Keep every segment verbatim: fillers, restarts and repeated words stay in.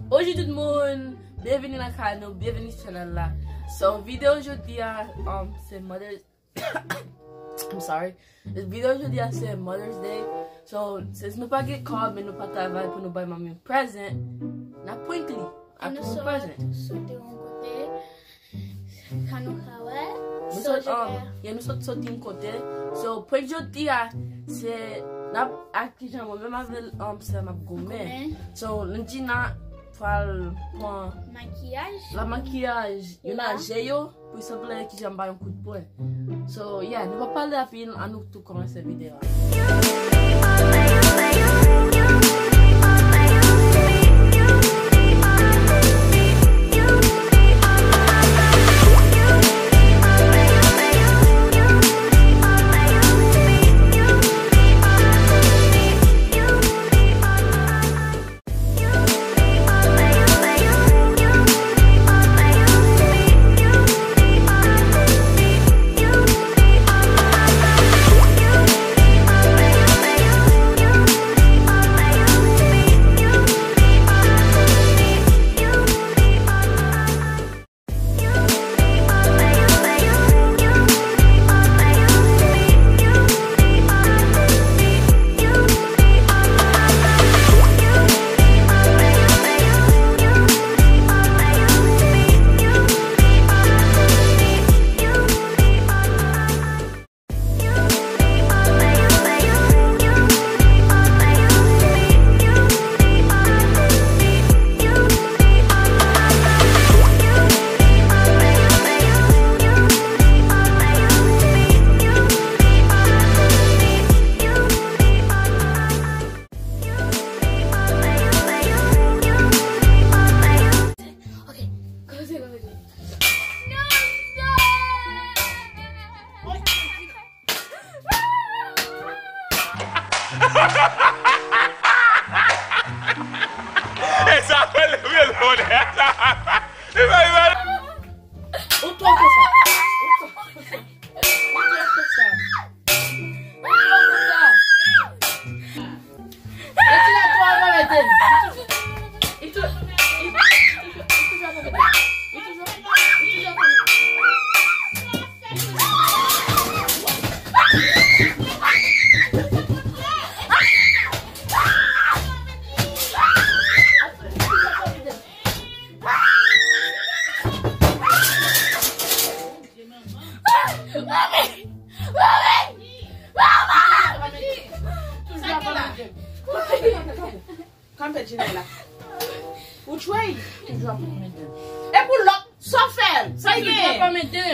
Bonjou tout moun, byenvini nan kanal nou, byenvini sou chanèl la. So, videyo jodi a, um, se Mother's, I'm sorry. Videyo jodi a se Mother's Day. So, since nou pa gen kòb, men nou pa travay pou nou bay manmi yon present, n ap prank li. N ap prank li yon present. Sote yon kote. Ka nou ka wè. Nou sot, um, yeah, nou sot soti yon kote. So, prank jodi a, se, n ap, ak kijan mwen menm avè l, um, sè m ap goumen. So, Lendjina pral pran makiyaj. La makiyaj. Youn nan je yo, pou sanble kijan m ba yon kout pwen. So, yeah, nou pa pale anpil, an nou tou kòmanse videyo a. Ok, kòmanse, kòmanse. E sa fè leve lòd. Li fè, li fè. Ou twò konsa. Ou twò konsa. Ou twò konsa. Ou twò konsa. Retire twò a, pa mete l. Li tou-, li, li toujou ap mete l. Li toujou, li toujou ap mete l. Kanpe, Djina la. Ou tchwey. Toujou ap mete. E pou lòt, sa w fè? Sa y genyen? Toujou ap mete.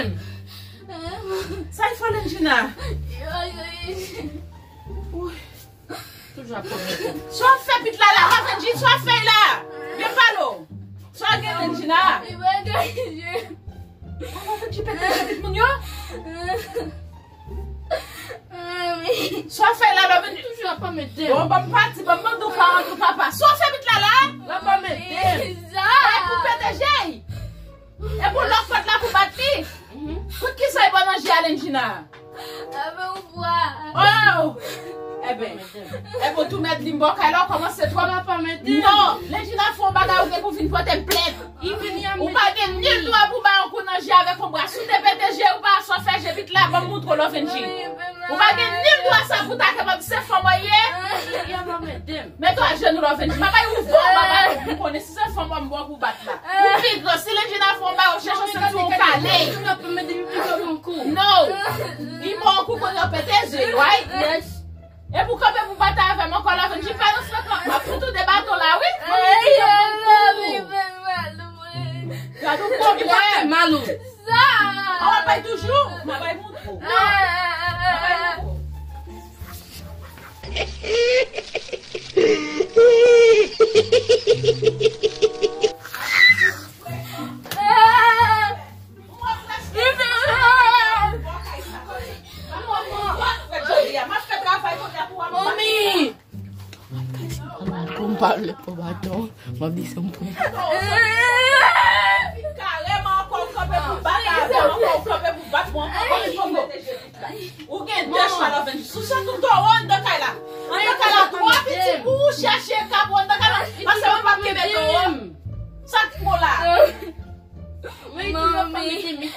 Sa y fè, Lendjina? Toujou ap pran yon pwen. Sa w fè pit la la? Lavenji, sa w fè la? Byen pale w. Sa w gen, Lendjina? Lavenji pete tèt moun yo? Sa w fè la, Lavenji? Toujou ap mete. Bon, ban m pati, ban m mande w pawòl pou papa. Sa w fè pit la la? L ap mete. Ay, pou pete je y. E pou lòk pòt la pou bat li. Kout ki sa y ba nan je a, Lendjina? Avè w vwa. Oh! Eben, eben, tou mèt li m bò kay la, w kòmanse twòp. Papa mete. Non, Lendjina fè yon bagay, ou gen pou vin pote m plent. Ou pa gen nil dwa pou bay yon kou nan je avèk yon bra. Si w te pete je, ou pa sa w fè je pit la, ban m moutre w, Lavenji. Ou pa gen nil dwa sa pou ta kapab, se fanm ou ye. Mete w ajenou, Lavenji. Papa, ou fò, papa, ou konnen si se fanm ou m bò pou bat la. Ou pi gran, si Lendjina fè yon bagay, ou chèche senti w kale. Non. Li ba w kou kote w pete je, right? E pou kanpe pou batay avè m ankò, Lavenji, pa nan sèk la. M ap fout ou de baton la, wi. Gad yon pwoblèm. Malou. Awa, bay toujou. M a bay moutre w. M a bay moutre w. Manmi! Pou m pa vle pran baton, m ap di se m pran. Kareman, ankò w kanpe pou bat avè m, ankò w kanpe pou bat mwen, ankò w kanpe pou bat mwen. Ou gen de chwa, Lavenji. Sou sa tout towo anndan kay la. Anndan kay la twò piti pou ou chèche ka pou anndan kay la. Pase mwen p ap kenbe towo.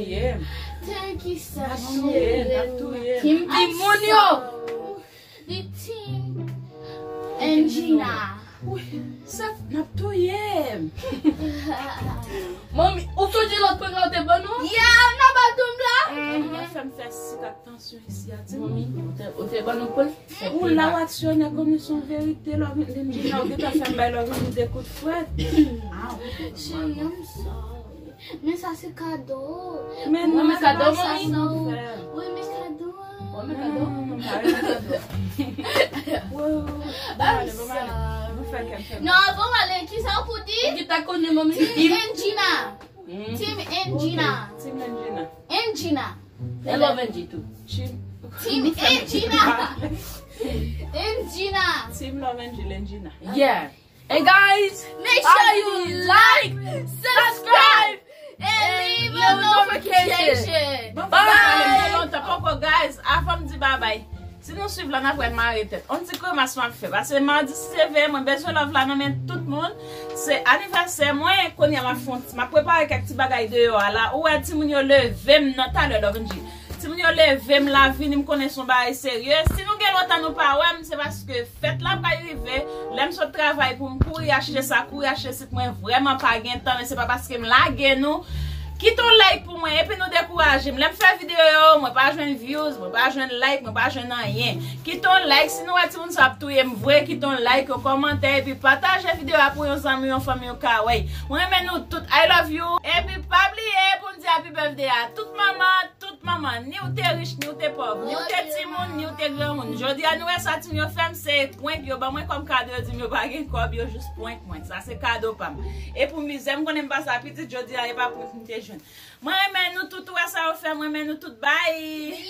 touye m. Thank you, Sasha. N ap touye m, n ap touye m. Team Timoun yo. Li Team Angina. Wi, sa n ap touye m. Manmi, ou sonje lòt prank la ou te ban nou? Yeah, nan ba dom la. Ou fè m fè sik ak tansyon isi a, ti manmi. Ou te, ou te ban nou prank? Ou la w aksyonè konnen se yon verite, lè w vin di m ou gentan fè m bay love you de kout fwèt. Cheri, I'm sorry. Men sa se kado. Men non, men kado, manmi. Wi, men kado. Wi, men kado. Ba m sa. Non, bon, ale, kisa w pou di? Ou ki ta konnen, manmi. Team Angina. Team Angina. Team Angina. Angina. E love Angie tou. Team Angina. Angina. Team love Angie, Angina. Yeah. And guys, make sure you like, subscribe, and leave a notification. Bye. Bye. Lontan poko, guys. Avan m di babay. Si nou swiv la, n ap wè mare tèt. On ti kremas m ap fè. Paske madi si se veye, mwen bezwen love la nan men tout moun. Se anivèsè mwen, kounye a m ap fè yon ti, m ap prepare kèk ti bagay deyò a la. Ou wè timoun yo leve m nan talè, love Angie. Timoun yo leve m la, vini, m konnen se yon bagay serye. Si nou gen lontan nou pa wè m, se paske fèt la pral rive. Lè m sot travay pou m kouri achte sa, kouri achte sit, mwen vrèman pa gen tan, men se pa paske m lage nou. Kite yon like pou mwen, epi nou dekouraje m. Lè m fè videyo yo, mwen pa jwenn views, mwen pa jwenn like, mwen pa jwenn anyen. Kite yon like, si nou wè timoun sa ap touye m vre, kite yon like, yon kòmantè, epi pataje videyo a pou yon zanmi, yon fanmi ou ka wè. Mwen renmen nou tout, I love you. Epi pa bliye pou n di happy birthday a tout manman, tout manman, ni w te rich, ni w te pòv, ni w te timoun, ni w te granmoun. Jodi a, nou wè sa timoun yo fè m, se prank yo ban mwen kòm kado, yo di m yo pa gen kòb, yo jis prank mwen. Sa se kado pa m. E pou mizè, m konnen m pa sa pitit, jodi a, e pa prank m te jwenn. Mwen renmen nou tout, ou wè sa yo fè, mwen renmen nou tout, bye!